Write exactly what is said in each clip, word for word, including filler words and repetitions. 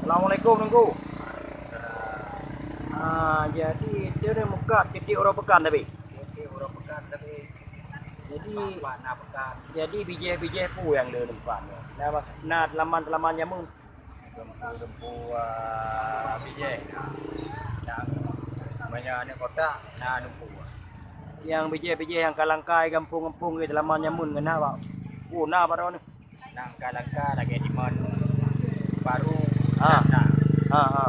Assalamualaikum, Teungku. Ah, jadi, dia ni muka titik uroe pekan tapi. Titik uroe pekan tapi. Jadi, Pak, na pekan. Jadi, bijéh-bijéh peue nyang le muka ni? Na, na teulaman-teulaman jameun. Lempu-lempu, ah, bijéh. Nyang banyak aneuk kota, na lempu. Nyang bijéh-bijéh nyang ka langka gampông-gampông di teulaman jameun keunan, Pak. Oh, na baroe ni. Nyang ka langka lagèe diman baru. Ha. Na. Ha, ha.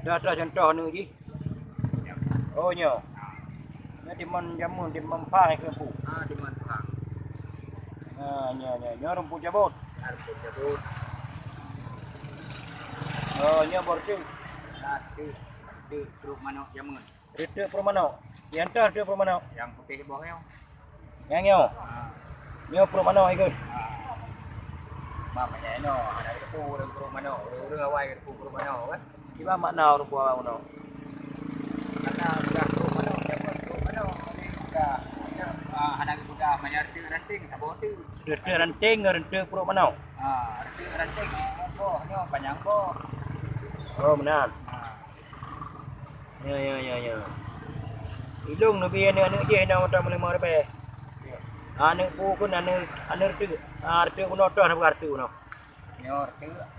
Dah, dah contoh ni ji. Oh, nyoe. Nyoe diman jameun, diman phang keu pu. Ah, diman phang. Ah, nyoe, nyoe, nyoe rumput jabot. Ah, rumput jabot. Oh, nyoe bor teuk. Ah, teuk, teuk trok manok jameun. Reuteuek pruet manok. Nyang toh reuteuek pruet manok. Nyang putéh boh nyoe. Nyang nyoe. Ah. Nyoe pruet manok ikot. Ah. Mak, nyoe hana geuteupeue ureueng pruet manok. Ureueng-ureueng awai geuteupeue pruet manok kan. Kiban makna ureueng pruet manok? Karena udah pruet manok, siapa pruet manok? Udah, ah, hana geupeugah manyang reuteuek ranting, saboh teuk. Reuteuek ranting ngon reuteuek pruet manok. Ah, reuteuek ranting, ah, boh nyoe panyang boh. Oh, meunan. Ah. Ya, ya, ya, ya. Ilong neubi aneuk-aneuk jih na mantong lima ribèe. Aneuk pu kon aneuk, aneuk reuteuek. Ah, reuteuek bunoe toh na bukan reuteuek bunoe. Nyoe reuteuek.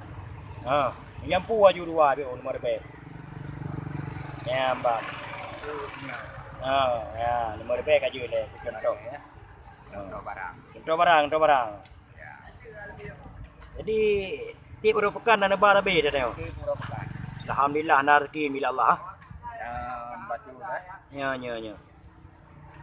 Ha, nyang pu aju dua beu lima ribèe. Ya, mbak. Reuteuek nyoe. Ha, ya, lima ribèe ka jeuet lé, contoh. Ya. Contoh barang. Contoh barang, contoh barang. Jadi, tiep uroe pekan na neuba leubeh dah tengok. Tiep uroe pekan. Alhamdulillah, na rezeki bila Allah. Dan batu kan? Ya, ya, ya.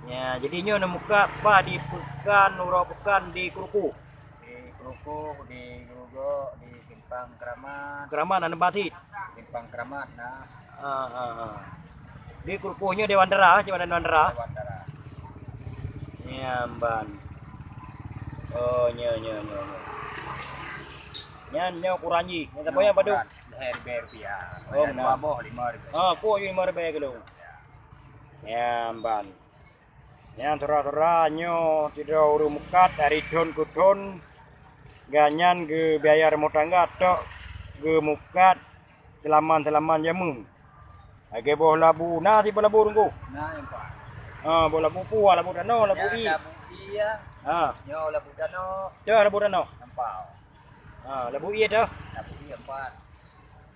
Ya, jadi nyoe neumukat pa di pekan, uroe pekan di Kruku. Di Kruku, di Geurugok, di Simpang Keramat. Keramat na neuba cit. Simpang Keramat na. Ha, ha, ha. Di Kruku nyoe Dewan Dara, cuma Dewan Dara. Dewan Dara. Nyan ban. Oh, nyoe, nyoe, nyoe, nyoe. Nyan nyoe ukuran jih. Nyan saboh nyan padum? Ukuran lhèe ribèe rupiah. Oh, beuna. Dua boh lima ribèe. Ha, kok lima ribèe kilo. Nyan ban. Nyan syedara-syedara nyoe sidroe ureueng mukat dari thon keu thon, gobnyan geubiaya rumoh tangga tok geumukat seulaman-seulaman jameun. Lagèe boh labu, na siboh labu Teungku? Na, nyan pat. Ha, boh labu peue, labu tanoh, labu ie. Nyan labu ie. Ha. Nyoe labu tanoh. Teuh labu tanoh. Nampak. Ha, labu ie teuh. Labu ie pat.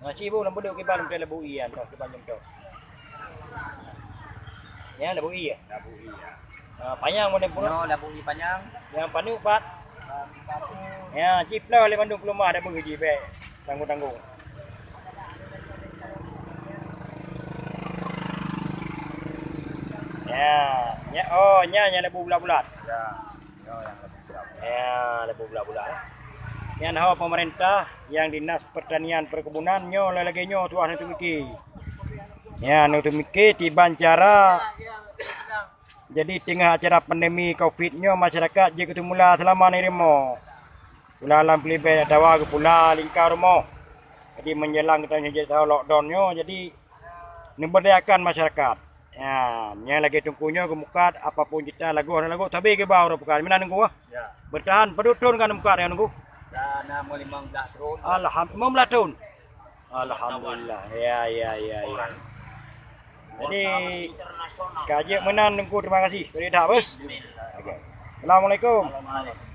Ha, ci bu lam beudôk kiban lom teuh labu ie nyan teuh, kiban lom teuh. Nyan labu ie. Labu ie. Ha, panyang model puruk. Nyoe labu ie panyang. Nyang paneuk pat. Ha, paneuk. Ya, ci plôh lé mandum keulumah dak beuh ji bèk tanggung-tanggung. Ya, nya, oh, nya, nya labu bulat-bulat. Ya. Ya, labu bulat-bulat, eh. Nyan ho pemerintah nyang Dinas Pertanian Perkebunan nyoe lagèe nyoe tuah neuteumiki. Nyan neuteumiki tiban cara. Jadi teungoh acara pandemi covid nyoe masyarakat jeuet keuteumula seulaman di rumoh. Pula lam peulibèe atawa geupula lingka rumoh. Jadi menjelang geutanyoe jeuet lockdown nyoe, jadi neuberdayakan masyarakat. Ya, nyan lagèe Teungku nyoe geumukat apapun cita lagoh hana lagoh sabe geuba uroe pekan. Meunan Teungku ah. Ya. Bertahan padum thon ka neumukat nyan Teungku? Dah na limong belas thon. Alham-, limong belas thon. Alhamdulillah. Ya, ya, ya, ya. Jadi ka jeuet meunan Teungku, terima kasih. Beri dah beuh. Bismillah. Oke. Assalamualaikum. Waalaikumsalam.